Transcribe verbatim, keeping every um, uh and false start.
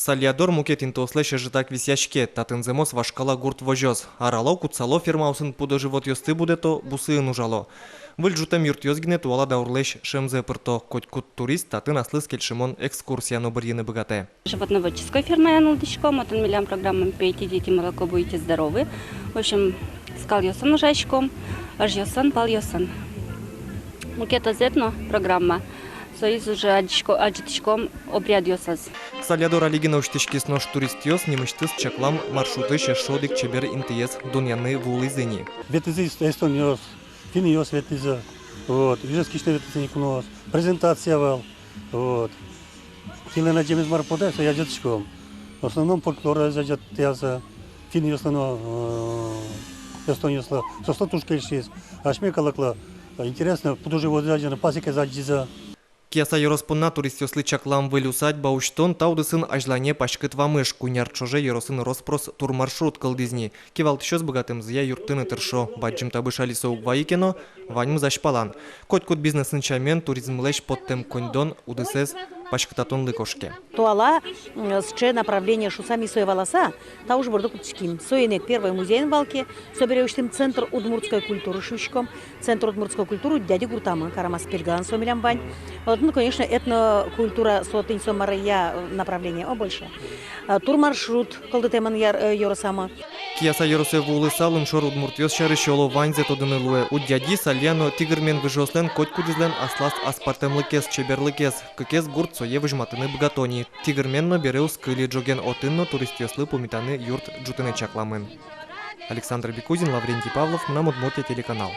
Салья дор мукет интыослэсь ӧжытак висъяське, татын зэмос вашкала гурт возёс. Арало, кутсало, фермаосын пудо-животъёсты будэто, бусыын ужало. Выль ӝутэм юртъёс гинэ туала даурлэсь шӧмзэ пырто. Котькуд турист татын аслыз кельшымон экскурсия но бырйыны быгатэ. Животноводческой фермаен улӟиськом, отын милям программа «Пейте, дети, молоко, будете здоровы». В общем, скалъёсын ужаськом, ыжъёсын, палъёсын. Мукетыз этно программа, соиз уже адӟисько-, адӟытӥськом обрядъёсыз. Салья дор али гинэ усьтӥськиз, нош туристъёс нимысьтыз чаклам маршрутысь эшшо одӥг чебер интыез дунъяны вуылӥзы ини. Ветлӥзы эс-, эстонъёс, финнъёс ветлӥзы, вот, Ижевскысь но ветлӥзы ини куноос, презентация вал, вот. Кинлэн адӟемез мар потэ, сое адӟытӥськом. В основном фольклор адӟытъязы, финнъёслэн но, э, эстонъёслэн, соослы туж кельшиз. Асьме калыклы интересно, пудо-животъёсты адӟыны, пасекаез адӟизы. Кияса ёрос понна туристъёслы чаклам выль усадьба усьтон та удысын азьлане паськыт вамыш. Куинь ар ӵоже ёросын рос-прос турмаршрут кылдӥз ни. Кивалтӥсьёс быгатэмзыя юрттыны тыршо. Бадӟым табыш али со уг вайы ке но, ваньмыз азьпалан. Котькуд бизнесын сямен туризмлэсь поттэм коньдон удысэз паськытатонлы кошке. Туала, м, сыӵе направление шуыса, ми сое валаса, та уж борды кутским. Соин ик первой музейын вал ке, собере усьтӥм центр удмуртской культуры шуиськом. Центр удмуртской культуры Дяди гуртамы, Карамас-Пельгаын со милям вань. Вот, ну, конечно, этнокультура, со тӥни со мария направление, о, больше. А, турмаршрут кылдытэмын яр-, э, ёросамы. Кияса ёросэ вуылыса, лымшор удмуртъёс сярысь оло ваньзэ тодыны луэ. Удьяди, Салья но Тигырмен выжыослэн котькудӥзлэн аслаз аспӧртэмлыкез, чеберлыкез. Кыкез гурт сое возьматыны быгато ни. Тигырмен но бере уз кыльы, ӝоген отын но туристъёслы пумитаны юрт ӝутыны чакламын. Александр Бекузин, Лаврентий Павлов, «Мынам Удмуртие» телеканал.